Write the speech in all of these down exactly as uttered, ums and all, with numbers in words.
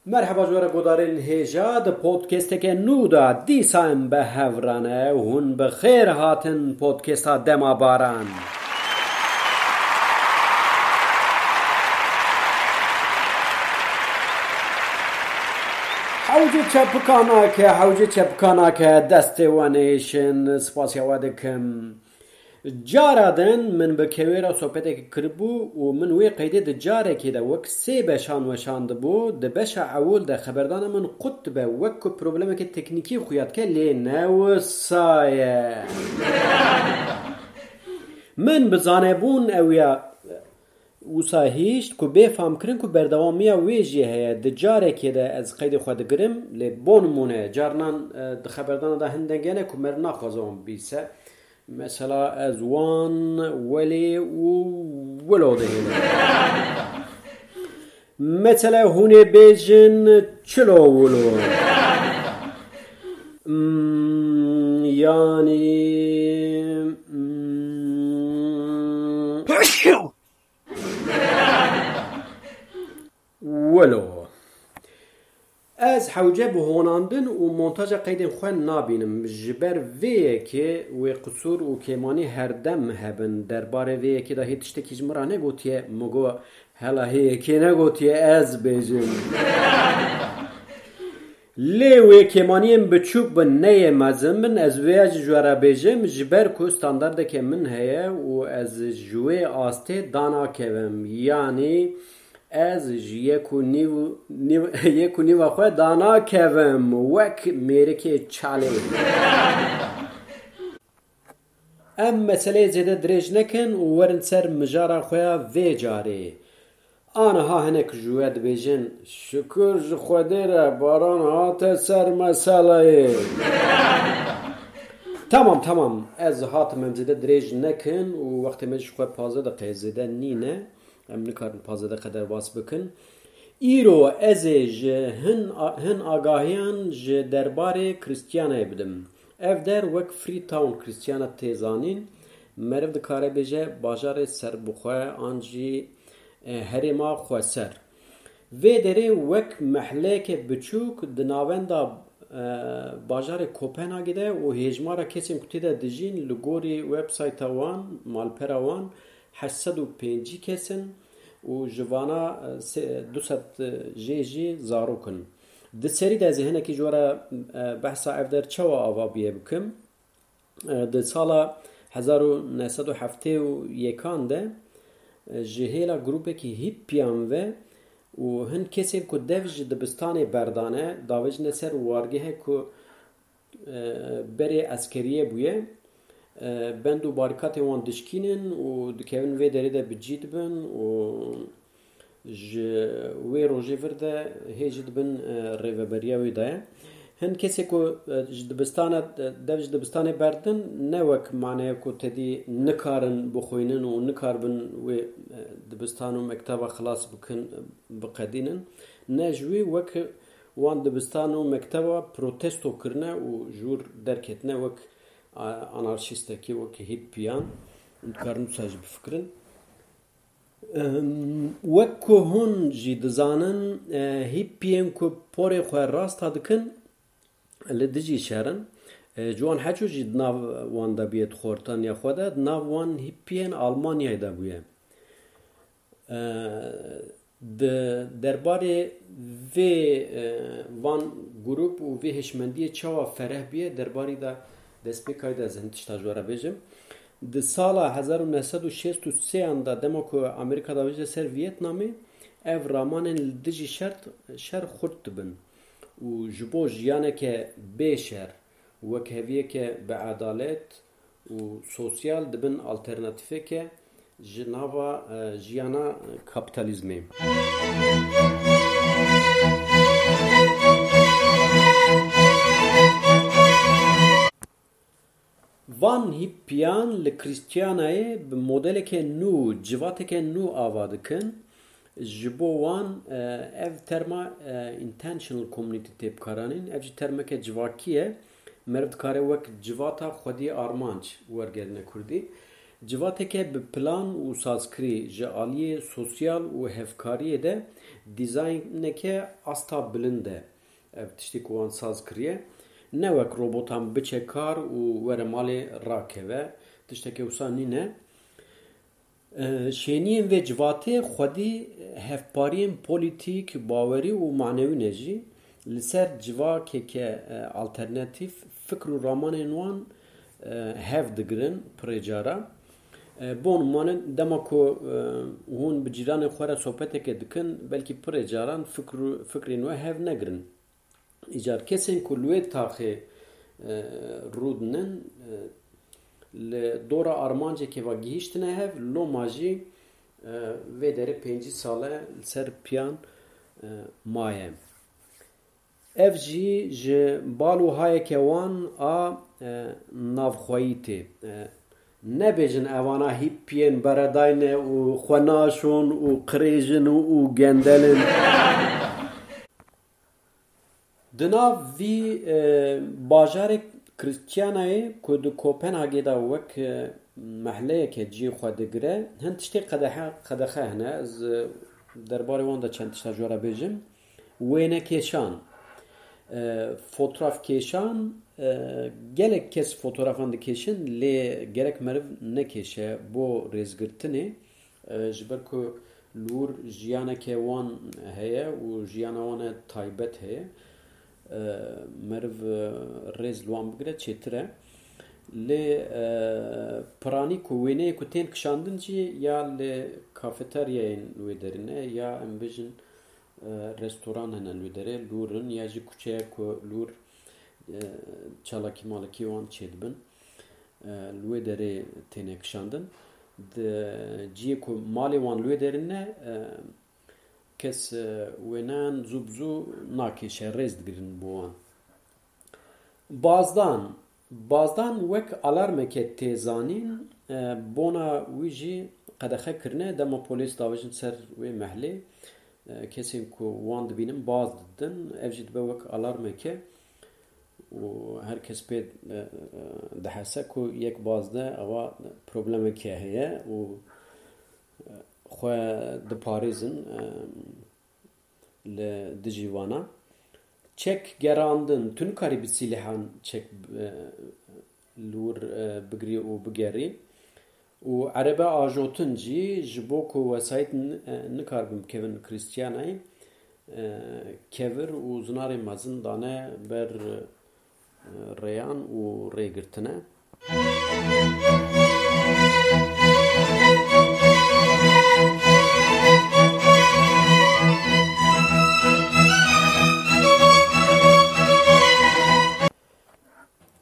Merheba ji we re guhdarên hêja, di podcasteke nû de dîsa em bi hev re ne. Hûn bi xêr hatin podcasta Dema Baran. Hewce çepika nake, hewce çepika nake, destê we nêşin, spasiya we dikim. Cara din min bi Kewê re sohbetekê kiribû û min wê qeydê di carekê de wek sê beşan weşandibû. Di beşa ewil de xeberdana min qut dibe, wek ku problemeke teknîkî xuya dike, lê ne wisa ye. Min bi zanebûn ew ya wisa hîşt ku bê famkirin ku berdewamiya wê jî heye. Di carekê de ez qeydê xwe digirim, lê bo nimûne, carinan, e, di xeberdana de hin deng hene ku meriv naxwaze wan bibîse. Mesela ez wan welê û wilo dihêlim. Mesela hûn ê bêjin çilo wilo. Hmm, yanî, hmm, wilo. Ez hewce bi honandin û montaja qeydên xwe nabînim. Ji ber vê yekê wê qisûr û kêmanî herdem hebin. Derbarê vê yekê de hê tiştekî ji min re negotiye, min got, hela hê yekê negotiye, ez bêjim. Lê wê kêmaniyên biçûk bin, ne yê mezin bin, ez vêya jî ji we re bêjim, ji ber ku standardeke min heye û ez ji wê astê danakevim. Yanî, Ez ji yek û nîv, nîv, yek û nîva xwe danakevim wek mêrikê çalê. Em meseleyê zêde dirêj nekin û werin ser mijara xwe ya vê carê. Aniha hinek ji we dibêjin, şikir ji Xwedê re, Baran hate ser meseleyê. Tamam, tamam. Ez hatim, em zêde dirêj nekin û wextê me ji xwe pazdeh deqeyê zêde nîne. Em nikarin pazdeh deqe derbas bikin. Îro ez ê ji hin, hin agahiyan ji derbarê Kristiyanayê bidim. Ev der wek Freetown Kristiyana tê zanîn. Meriv dikare bêje bajarê serbixwe an jî, e, herêma xweser. Vê derê wek mehleyeke biçûk di navenda, e, bajarê Kopenhagê de û hêjmara kesên ku tê de dijîn li gorî websayta wan, malpera wan, heşt sed û pêncî kes in û ji vana, e, sê-, du sed jê jî zarok in. Di serî de ez ê hinekî ji we re, e, behsa ev der çawa ava bûye bikim. E, di sala hezar û neh sed û heftê û yekan de, e, ji hêla grûpekî hîppiyan ve û hin kesên ku dev ji dibistanê berdane, davêjine ser wargehe ku e, berê eskeriyê bûye. E, bend û barîkatên wan dişkînin û dikevin vê derê de bi cî dibin û ji wê rojê vir de hê jî dibin, e, rêveberiya wê de ye. Hin kesê ku, e, ji dibistana, dev ji dibistanê berdin, ne wek maneya ku tedî nikarin bixwînin û nikarbin wê, e, dibistan û mekteba xilas bikin, biqedînin. Ne ji wî wek wan dibistan û mekteba protesto kirine û ji wir derketine wek, a, anarşîstekî, wek hîppiyan, hûn dikarin wisa jî bifikirin. Em, wek ku hûn jî dizanin, e, hîppiyên ku porê xwe rasta dikin, li dijî şer in. E, ji wan heçû jî di nav wan de bûye, di xortaniya xwe de, di nav wan hîppiyên Almanyayê de bûye. E, di derbarê vê, e, van grûp û vê hişmendiyê çawa fereh bûye, derbarî de destpêkayî de ez hin tişta ji we re bêjim. Di sala hezar û neh sed û şêst û sê an de dema ku Amerîka davêje ser Vîetnamê, ev ramanên li dijî şer, şer xurt dibin û ji bo jiyaneke bê şer, wekheviyeke bi edalet û sosyal dibin alternatîfeke ji nava, e, jiyana kapîtalîzmê. Van hîppiyan li Krîstiyanayê bi modeleke nû, civateke nû ava dikin. Ji bo wan, e, ev terma, e, intentional community tê bikaranîn. Ev jî termeke civakî ye. Meriv dikare wek civata xwedî armanc wergerîne kurdî. Civateke bi plan û sazkirî ji aliyê sosyal û hevkariyê de Dîzayneke asta bilind e. Ev tiştê ku wan saz kiriye. Ne wek robotan biçe kar û were malê rakeve. Tişteke wisa nîne. E, şêniyên vê civatê xwedî hevpariyên polîtîk, bawerî û manewî ne jî. Li ser civakeke, e, alternatîf fikr û ramanên wan, e, hev digirin pirê cara. E, bo nimane, dema ku, e, hûn bi cîranên xwe re sohbeteke dikin, belkî pirê caran fikr û, fikrên we hev negirin. Îcar kesên ku li wê taxê, e, rûdinin, e, li dora armancekê ve gihîştine hev, loma jî, e, vê derê pêncî sal e li ser piyan, e, maye. Ev jî ji bal û hayeke wan a, e, navxweyî tê. E, nebêjin evana hîpiyên beredayne û xwe naşon û qirêj in û, û gendel in. Di nav vî, e, bajarê Kristiyanayê ku di Kopenhagê de wek, e, mehleyeke cihê xwe digire, hin tiştê qedexe, qedexe hene. Ez, e, derbarê wan de çend tişta ji we re bêjim. Wênekêşan, e, fotografkêşan, e, gelek kes fotografan dikêşin, lê gerek meriv nekêşe bo rêzgirtinê. E, ji ber ku li wir jiyaneke wan heye û jiyana wan e taybet heye, e, meriv, e, rêz li wan bigire çêtir e. Lê, e, piranî ku wêneyê ku tên kişandin jî ya li kafeteryayên wê derî ne, ya em bêjin, e, restoran hene li wê derê, li wir in, ya jî kuçeya ku li wir, e, çalakî malekî wan çêdibin, e, li wê derê têne kişandin. Di cihê ku malê wan li wê derê ne, e, kes, e, wêneyan zû bi zû nakêşe, rêz digirin bo wan. Bazdan. Bazdan wek alarmeke tê zanîn, e, bona wî jî qedexe kirine, dema polîs davêjin ser wê mehlê, e, kesên ku wan dibînin baz didin, ev jî dibe wek alarmeke û her kes pê, e, e, dihese ku yek bazde ewa problemeke heye û, e, xwe diparêzin, e, li dijî vana. Çek gerandin, tu nikarî bi sîlehan çek, e, li wir, e, bigirî û bigerî. Û erebe ajotin jî ji bo ku wesayît n-, e, nikaribin bikevin Kristiyanayê, e, kevir û zinarê mezin dane ber, e, rêyan û rêgirtine.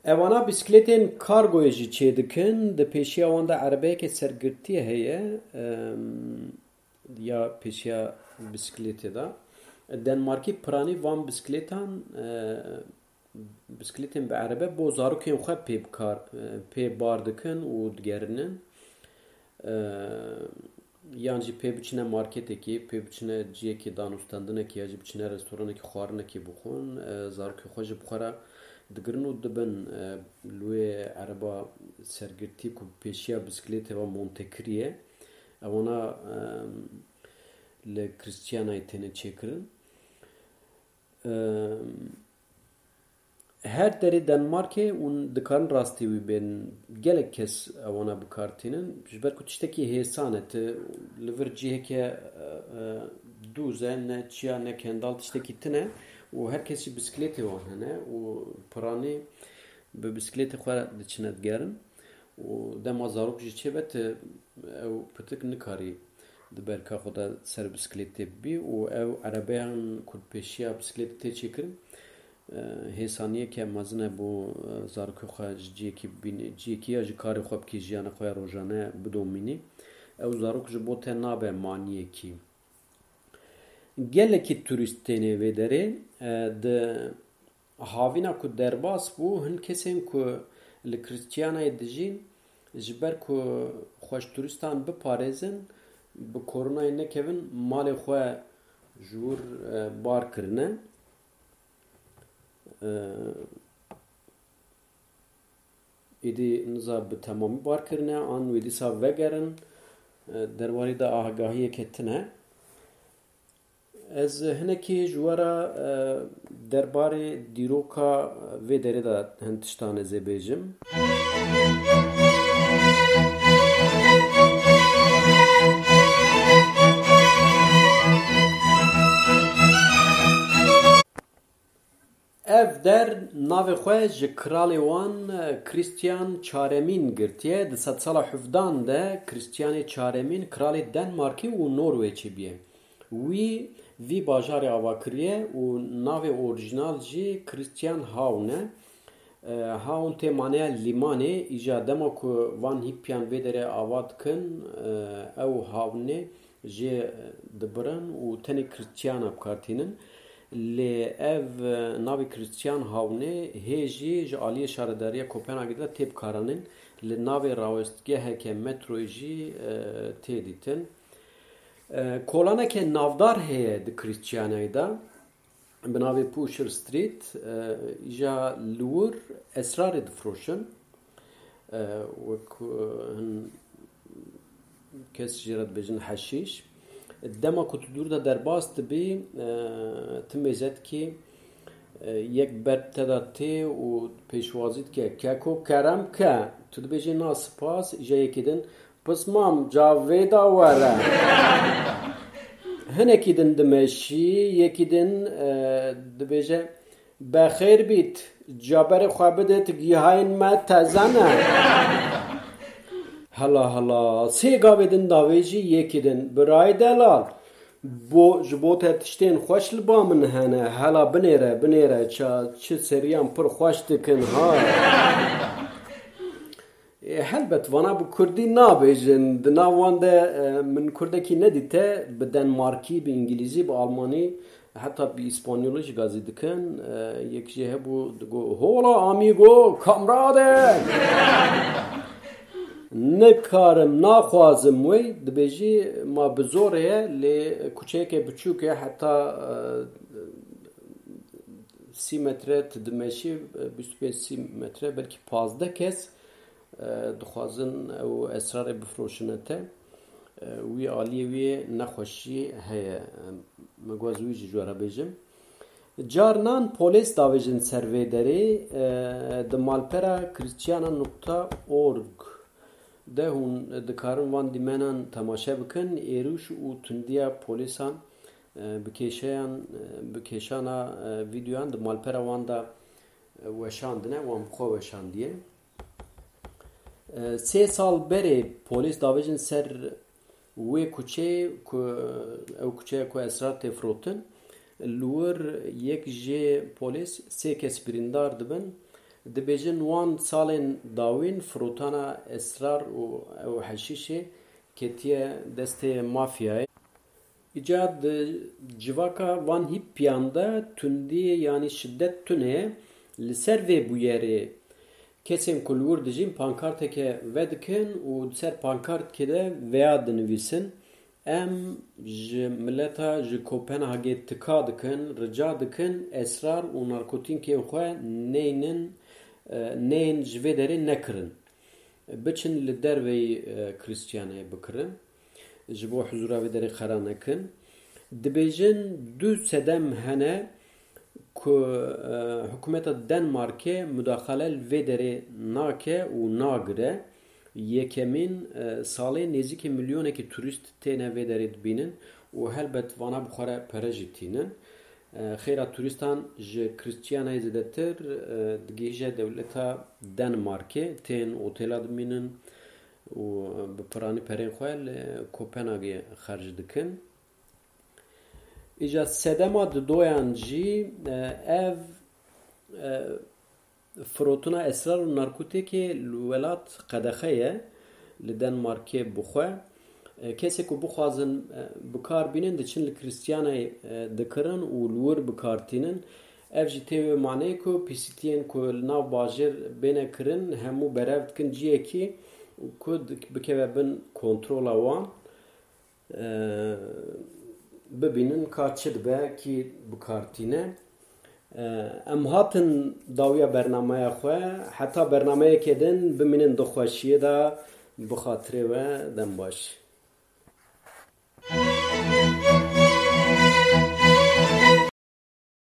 Evana bîsklêtên kargoyê jî çêdikin, di pêşiya wan de erebeyeke sergirtiyê heye, em, ya pêşiya bîsklêtê de. Denmarkî piranî van bîsklêtan, e, bîsklêtên bi erebe bo zarokên xwe pê bikar, pê bar dikin û digerînin. E, yan jî pê biçine marketekê, pê biçine cihekê danûstendinekê ya jî biçine restoranekê xwarinekê bixwin. E, zarokên xwe jî bi xwe re digirin û dibin, e, li wê ereba sergirtî ku pêşiya bîsklêtê ve monte kiriye. Ewana, e, li Kristiyanayê têne çêkirin. Em, her derê Denmarkê hûn dikarin rastî wî bên, gelek kes ewana bi kar tînin. Ji ber ku tiştekî hêsan e, tu li vir ciheke, e, e, dûz e, ne çiya, ne kendal, tiştekî tune û her kes jî bisiklêtê wan hene û piranî bi bisiklêtê xwe diçine digerin û dema zarok jî çêbe, tu ew pitik nikarî di berka xwe de ser bisiklêtê bibî û ew erebeyan ku pêşiya bisiklêtê tê çêkirin, e, hêsaniyeke mezin e bo, e, zarokê xwe ji cihekî bibînî, cihekî ya ji karê xwe bikî, jiyana xwe ya rojane bidomînî. Ew zarok ji bo te nabe maniyekî. Gelekî turîst tênê vê derê, e, di Havîna ku derbas bû, hin kesên ku li Kristiyanayê dijîn, ji ber ku xwe ji turîstan biparêzin, bi koronayê nekevin, malê xwe ji wir, e, bar kirine. E, êdî niza bi temamî bar kirine, an wê dîsa vegerin, e, derbarê de agahiyeke tune. Ez hinekî ji we re, e, derbarê dîroka vê derê de hin tiştan ez ê bêjim. Ev der navê xwe ji kralê wan, e, Kristiyan çaremîn girtiye. Di sedsala hevdehan de Kristiyanê çaremîn kralê Denmarkê û Norwêçê bûye. Wî vî bajarê ava kiriye û navê orîjinal jî Kristiyan Hawn e. E, Hawn tê maneya lîmanê, îja dema ku van hîpiyan vê derê ava dikin, e, ew Hawnê jê dibirin û tenê Kristiyana bi kar tînin. Lê ev, e, navê Kristiyan Hawnê hê jî ji aliyê Şaredariya Kopenhagê de tê bikaranîn. Li navê rawestgeheke metroyê jî, e, tê dîtin. E, kolaneke navdar heye di Kristiyanayê de. Bi navê Pusher Street, e, îja li wir esrarê difiroşin. E, wek, e, hin kes jê re dibêjin heşîş. Dema ku tu dûr de derbas dibî, e, tu mêze dikî, e, yek ber te de tê û pêşwazî dike, "Keko, kerem ke." Tu dibêjî, "Na, spas." Îja yekê din, "Pismam, ca vê de were." Hinekî din dimeşî, yekî din, e, dibêje, "Bexêr bît, ca berê xwe bidêt, gihayên me teze ne." Hela, hela, sê gavê din davêjî, yekî din, "Birayê delal, bo, ji bo te tiştên xweş li ba min hene, hela binêre, binêre, ça çi seriyan pir xweş dikin, ha." E, helbet, vana bi kurdî nabêjin. Di nav wan de, e, min kurdekî nedîte, bi denmarkî, bi îngilîzî, bi almanî, heta bi îspanyolî jî gazî dikin. E, yek jê hebû, digo, "Hola, amigo, kamrade!" Nikarim, naxwazim wê, dibêjî, "Ma bi zorê ye, lê kuçeyeke biçûk e, heta, e, sî metre tu dimeşî, e, bîst û pênc sî metre, belkî pazdeh kes." E, dixwazin ew esrarê bifroşine te. E, wî aliyê wî nexweşî heye. E, me guaz wî jî ji we re bêjim. Carinan polês davêjin ser vê derê, e, di malpera kristiyana nokta org de hûn dikarin van dîmenan temaşe bikin. Êrîş û tundiya polêsan, e, bi kêşeyan, e, bi kêşana, e, vîdeoyan di malpera wan de, e, weşandine, wan bi xwe weşandiye. E, sê sal berê polîs davêjin ser wê kuçeyê ku, ew kuçeya ku esrar tê firotin, li wir yek jê polîs sê kes birîndar dibin. Dibêjin wan salên dawîn firotana esrar û ew heşîşê ketiye destê mafyayê. Îca di civaka van hîpiyan de tundî, yanî şidet tune ye. Li ser vê bûyerê kesên ku li wir dijîn pankarteke vedikin û di ser pankartkê de veya dinivîsin, "Em ji mileta ji Kopenhagê tika dikin, rica dikin esrar û narkotîkên xwe neynin, e, neyên ji vê derê nekirin." Biçin li derveyî, e, Kristiyanê bikirin. Ji bo huzura vê derê qera nekin. Dibêjin du sedem hene ku, e, hikûmeta Denmarkê mudaxale li vê derê nake û nagire. Yekemîn, e, salê nêzîkî milyonekî turîst têne vê derê dibînin û helbet vana bi xwe re pere jî tînin. E, xêra turîstan ji Kristiyanayê zêdetir, e, digihîje dewleta Denmarkê, tên otêla dimînin û bi piranî perên xwe li Kopenhagê xerc dikin. Îja sedema didoyan jî, e, ev, e, Firotina esrar û narkotîkê li welat qedexe ye, li Denmarkê bixwe. E, kesê ku bixwazin, e, bi kar bînin, diçin li Kristiyanê, e, dikirin û li wir bi kar tînin. Ev jî tê wê maneyê ku pîsîtiyên ku li nav bajêr bêne kirin, hemû berev dikin ciyekî ku dik-, bikeve bin kontrola wan. E, bibînin ka çi dibe, kî bi kar tîne. E, em hatin dawiya bernameya xwe, heta bernameyeke din bimînin di xweşiyê de, bi xatirê we, dem baş.